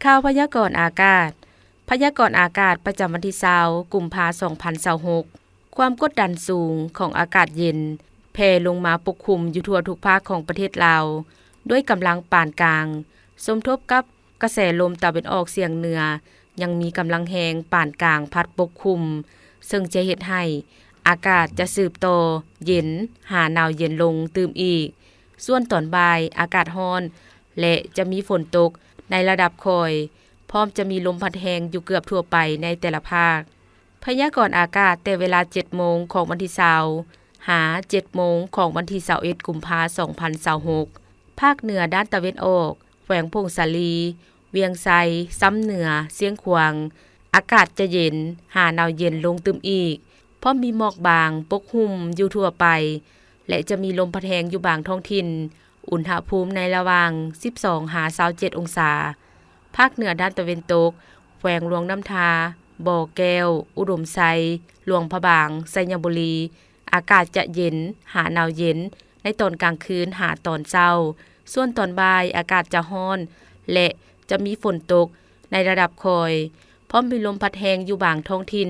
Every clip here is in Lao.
ຂ່າວພະຍາກອນອາກາດ. ພະຍາກອນອາກາດປະຈຳວັນທີຊາວ ກຸມພາ ສອງພັນຊາວຫົກ. ຄວາມກົດດັນສູງຂອງອາກາດເຢັນແຜ່ລົງມາປົກຄຸມຢູ່ທົ່ວທຸກພາກຂອງປະເທດລາວ ດ້ວຍກຳລັງປານກາງ, ສົມທົບກັບກະແສລົມຕາເວັນອອກສຽງເໜືອ ຍັງມີກຳລັງແຮງປານກາງພັດປົກຄຸມ, ເຊິ່ງຈະເຮັດໃຫ້ອາກາດຈະສືບຕໍ່ເຢັນຫາໜາວເຢັນລົງຕື່ມອີກ. ສ່ວນຕອນບ່າຍອາກາດຮ້ອນ ແລະ ຈະມີຝົນຕົກໃນລະດັບຄ່ອຍ, ພ້ອມຈະມີລົມພັດແຮງຢູ່ເກືອບທົ່ວໄປໃນແຕ່ລະພາກ. ພະຍາກອນອາກາດແຕ່ເວລາເຈັດໂມງຂອງວັນທີຊາວ ຫາເຈັດໂມງຂອງວັນທີຊາວເອັດ ກຸມພາ ສອງພັນຊາວຫົກ. ພາກເໜືອດ້ານຕາເວັນອອກ, ແຂວງຜົ້ງສາລີ, ວຽງໄຊ, ຊຳເໜືອ, ຊຽງຂວາງ, ອາກາດຈະເຢັນຫາໜາວເຢັນລົງຕື່ມອີກ, ພ້ອມມີໝອກບາງປົກຫຸ້ມຢູ່ທົ່ວໄປ ແລະ ຈະມີລົມພັດແຮງຢູ່ບາງທ້ອງຖິ່ນ, ອຸນຫະພູມໃນລະຫວ່າງສິບສອງຫາຊາວເຈັດອົງສາ. ພາກເໜືອດ້ານຕາເວັນຕົກ, ແຂວງຫຼວງນ້ຳທາ, ບໍ່ແກ້ວ, ອຸດົມໄຊ, ຫຼວງພະບາງ, ໄຊຍະບູລີ, ອາກາດຈະເຢັນຫາໜາວເຢັນໃນຕອນກາງຄືນຫາຕອນເຊົ້າ, ສ່ວນຕອນບ່າຍອາກາດຈະຮ້ອນ ແລະ ຈະມີຝົນຕົກໃນລະດັບຄ່ອຍ, ພ້ອມມີລົມພັດແຮງຢູ່ບາງທ້ອງຖິ່ນ.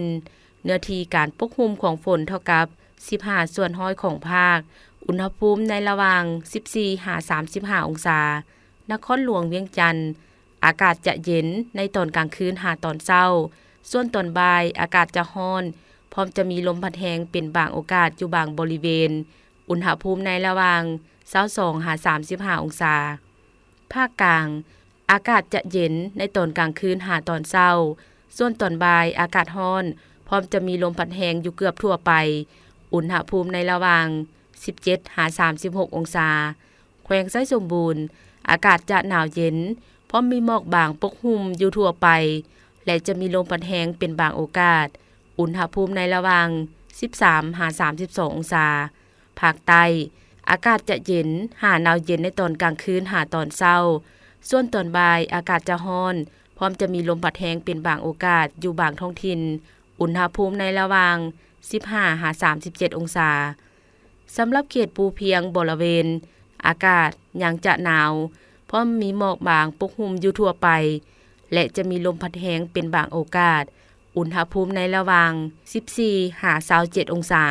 ເນື້ອທີ່ການປົກຫຸ້ມຂອງຝົນເທົ່າກັບສິບຫ້າສ່ວນຮ້ອຍຂອງພາກ, ອຸນຫະພູມໃນລະຫວ່າງສິບສີ່ຫາສາມສິບຫ້າອົງສາ. ນະຄອນຫຼວງວຽງຈັນ, ອາກາດຈະເຢັນໃນຕອນກາງຄືນຫາຕອນເຊົ້າ, ສ່ວນຕອນບ່າຍອາກາດຈະຮ້ອນ, ພ້ອມຈະມີລົມພັດແຮງເປັນບາງໂອກາດຢູ່ບາງບໍລິເວນ, ອຸນຫະພູມໃນລະຫວ່າງຊາວສອງຫາສາມສິບຫ້າອົງສາ. ພາກກາງ, ອາກາດຈະເຢັນໃນຕອນກາງຄືນຫາຕອນເຊົ້າ, ສ່ວນຕອນບ່າຍອາກາດຮ້ອນ, ພ້ອມຈະມີລົມພັດແຮງຢູ່ເກືອບທົ່ວໄປ, ອຸນຫະພູມໃນລະຫວ່າງສິບເຈັດຫາສາມສິບຫົກອົງສາ. ແຂວງໄຊສົມບູນ, ອາກາດຈະໜາວເຢັນ, ພ້ອມມີໝອກບາງປົກຫຸ້ມຢູ່ທົ່ວໄປ ແລະ ຈະມີລົມພັດແຮງເປັນບາງໂອກາດ, ອຸນຫະພູມໃນລະຫວ່າງສິບສາມຫາສາມສິບສອງອົງສາ. ພາກໃຕ້, ອາກາດຈະເຢັນຫາໜາວເຢັນໃນຕອນກາງຄືນຫາຕອນເຊົ້າ, ສ່ວນຕອນບ່າຍອາກາດຈະຮ້ອນ, ພ້ອມຈະມີລົມພັດແຮງເປັນບາງໂອກາດຢູ່ບາງທ້ອງຖິ່ນ, ອຸນຫະພູມໃນລະຫວ່າງສິບຫ້າຫາສາມສິບເຈັດອົງສາ. ສຳລັບເຂດພູພຽງບໍລະເວນ, ອາກາດຍັງຈະໜາວ, ພ້ອມມີໝອກບາງປົກຫຸ້ມຢູ່ທົ່ວໄປ ແລະ ຈະມີລົມພັດແຮງເປັນບາງໂອກາດ, ອຸນຫະພູມໃນລະຫວ່າງສິບສີ່ຫາຊາວເຈັດອົງສາ.